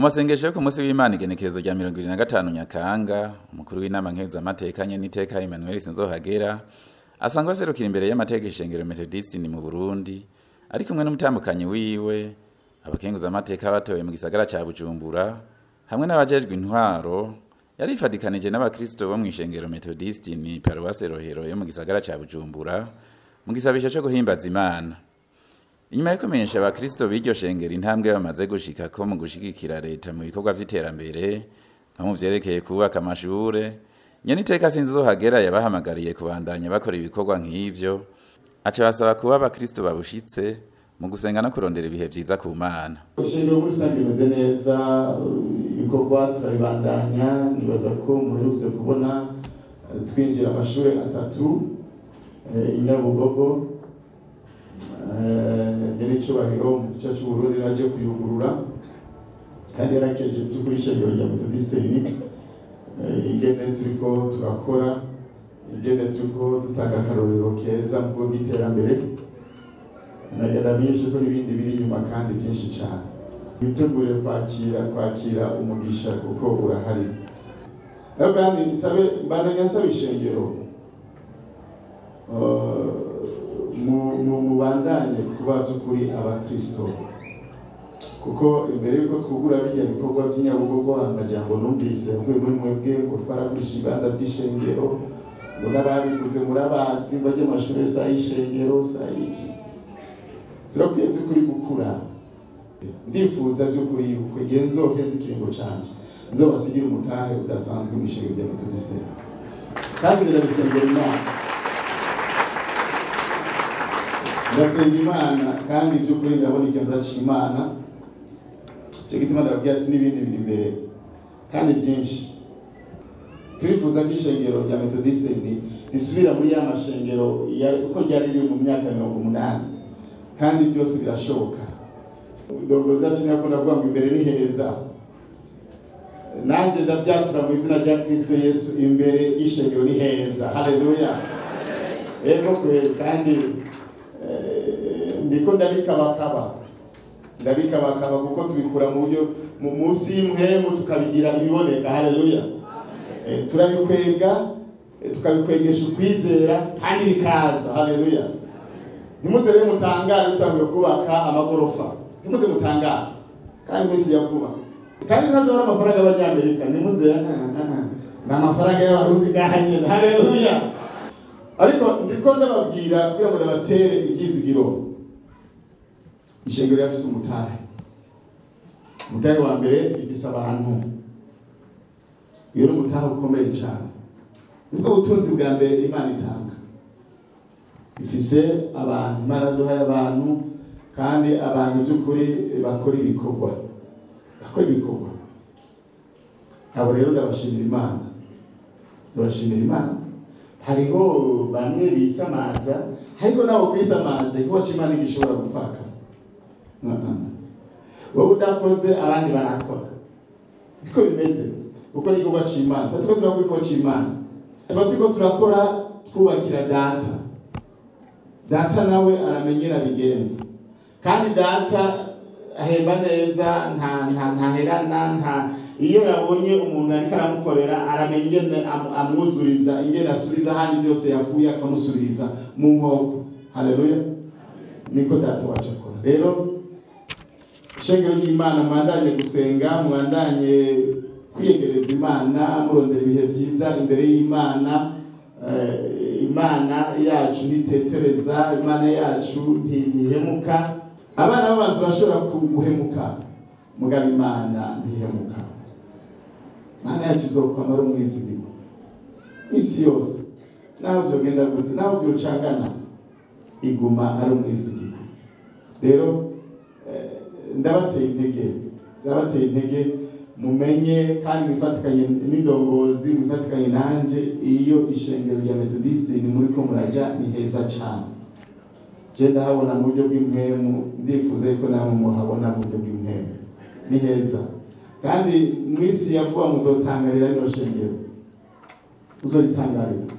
Mu masengesho yo ku munsi w'Imana, igenekerezo rya 25 Nyakanga, umukuru w'inama nkenguzamateka nyeniteka Emmanuel Sinzohagera, asanzwe aserukira imbere y'amategeko ishengero Methodiste mu Burundi, ari kumwe n'umutambukanyi wiwe, abakenguzamateka batowe mu gisagara ca Bujumbura hamwe n'abajejwe intwaro, yarifadikanije n'abakristo bo mw'ishengero Methodiste ni paruwase Rohero yo mu gisagara ca Bujumbura mu gisabisho co guhimbaza Imana. Inyuma yo kumenyesha abakristo b'iryo shengero intambwe bamaze gushikako mu gushigikira leta mu bikorwa vy'iterambere, nko mu vyerekeye kubaka amashure, nyeniteka Sinzohagera yabahamagariye kubandanya bakora ibikorwa nk'ivyo, aca basaba kuba abakristo babushitse mu gusenga no kurondera ibihe vyiza ku Mana. Ishengero muri rusange rimeze neza, ibikorwa turabibandanya. Nibaza ko muherutse kubona twinjira amashuri atatu i Nyabugogo. Nyir'icyubahiro mu gice cy'Uburundi naje kuyugurura, kandi yarakeje by'ukuri ishengero rya Methodiste Unique, ingene turiko turakora, ingene turiko dutanga akarorero keza mu rwego rw'iterambere. Nagenda menyeshe ko n'ibindi biri inyuma kandi byinshi cyane. Witegure kwakira umugisha kuko urahari. Ariko kandi nsabe, mbandanya nsaba ishengero mubandanye kuba by'ukuri abakristo, kuko imbere yuko twugura bijya bikorwa by'Inyabugogo, amajambo numvise mvuye muri mwebwe ngo twaragurisha ibibanza by'ishengero, ngo n'ababiguze murabazi, ngo ajye amashuri sa y'ishengero sa iki. Turakwiye by'ukuri gukura. Ndifuza by'ukuri yuko igihe nzoheza ikiringo canje nzobasigira umutahe udasanzwe mu ishengero rya Methodiste, kandi ndabisengera Imana, ndasenga Imana, kandi by'ukuri ndabona ikiganza c'Imana. Icyo gituma ndababwira ati n'ibindi biri imbere kandi byinshi. Turifuza ko ishengero rya Methodiste risubira muri ya mashengero uko ryari riri mu myaka 80, kandi byose birashoboka. Indongozi yacu ntiyakunda kuvuga ngo imbere ni heza. Nanjye ndabyatura mu izina rya Kristo Yesu: imbere y'ishengero ni heza. Haleluya! Ego kwe. Kandi ndiko ndabikabakaba, ndabikabakaba, kuko tubikura mu buryo munsi y'impwemu tukabigira ibiboneka. Haleluya! Turabikwega, tukabikwegesha ukwizera kandi bikaza. Haleluya! Ntimuze rero mutangare utanguye kubaka amagorofa, ntimuze mutangare, kandi iminsi ya vuba, kandi ntazobara amafaranga y'Abanyamerika, ntimuze, ni amafaranga y'Abarundi ngaha nyene. Haleluya! Ariko ndiko ndababwira kugira ngo ndabatere ivyizigiro. Ishengero rirafise umutahe. Umutahe wa mbere, rifise abantu. Iyo ni umutahe ukomeye cane, nibwo butunzi bwa mbere Imana itanga. Ifise abantu, Imana duhaye abantu, kandi abantu by'ukuri bakora ibikorwa, bakora ibikorwa. Abo rero ndabashimira Imana, ndabashimira Imana. Hariho bamwe bisamaza, ariko nawe kwisamaza kuko Imana igishobora gufaka. Wowe udakoze, abandi barakora, niko bimeze, kuko ni igikorwa c'Imana. Tuba turiko turakora igikorwa c'Imana, tuba turiko turakora twubakira Data. Data nawe aramenyera bigenza, kandi Data ahemba neza, nta ntaherana, nta iyo yabonye umuntu ariko aramukorera, aramenya ingene amwuzuriza, ingene asubiza ahandi byose yakuye, akamusubiriza mu nkoko. Haleluya! Niko Data wacu akora. Rero ishengero ry'Imana, mubandanye gusenga, mubandanye kwiyegereza Imana, murondera ibihe byiza imbere y'Imana. Imana yacu ntitetereza, Imana yacu ntihemuka. Abana b'abantu bashobora guhemuka, mugabo Imana ntihemuka. Imana yacu izokwamara umwizigirwa isi yose, naho byogenda gute, naho byocangana, iguma ari umwizigirwa. Rero ndabateye intege, ndabateye intege, mumenye kandi mwifatikanye n'indongozi, mwifatikanye nanje. Iyo ishengero rya Methodiste ni muri ko muraja ni heza cyane. Je ndahabona mu buryo bw'impwemu, ndifuza yuko namwe muhabona mu buryo bw'impwemu. Ni heza, kandi mu isi ya vuba muzotangarira rino shengero, muzoritangarira.